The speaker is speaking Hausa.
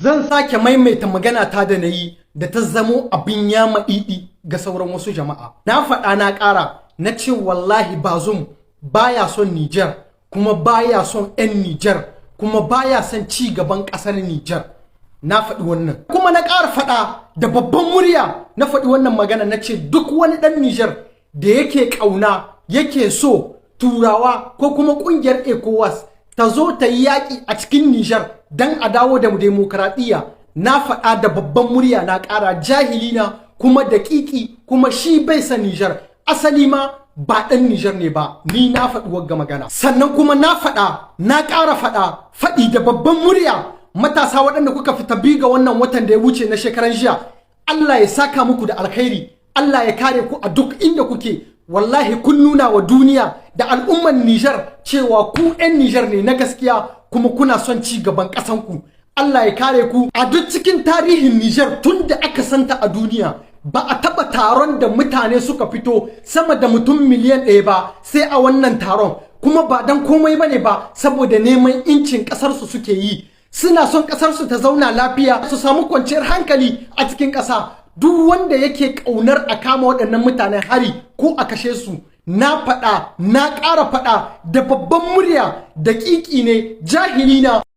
Zan sake maimaita magana ta da na yi da ta zamo abin yama ɗiɗi ga sauran wasu jama'a. Na faɗa, na ƙara, na ce wallahi Bazoum baya son Nijar, kuma baya son 'yan Nijar, kuma baya son ci gaban ƙasar Nijar. Na faɗi wannan. Kuma na ƙara faɗa da babban murya, na faɗi wannan magana, na ce duk wani ɗan Nijar da yake ƙauna, yake so Turawa ko kuma ƙungiyar ECOWAS ta zo ta yi yaƙi a cikin Nijar don a dawo da demokaradiyya, na faɗa da babban murya, na ƙara, jahili na kuma daƙiƙi, kuma shi bai san Nijar, asali ma ba ɗan Nijar ne ba. Ni na faɗi wagga magana. Sannan kuma na faɗa, na ƙara faɗa, faɗi da babban murya, matasa waɗanda kuka fita 2 ga wannan watan da ya wuce na shekaran jiya, Allah ya saka muku da alkhairi, Allah ya kare ku a duk inda kuke. Wallahi kun nuna wa duniya da al'umman Nijar cewa ku 'yan Nijar ne na gaskiya, kuma kuna son ci gaban ƙasanku. Allah ya kare ku. A duk cikin tarihin Nijar, tun da aka santa a duniya, ba a taɓa taron da mutane suka fito sama da mutum miliyan 1 ba sai a wannan taron. Kuma ba dan komai bane ba, saboda neman incin ƙasarsu suke yi. Suna son ƙasarsu ta zauna lafiya, su samu kwanciyar hankali a cikin ƙasa. Duk wanda yake ƙaunar a kama waɗannan mutanen hari ko a kashe su, na faɗa, na ƙara faɗa da babban murya, daƙiƙi ne, jahili na.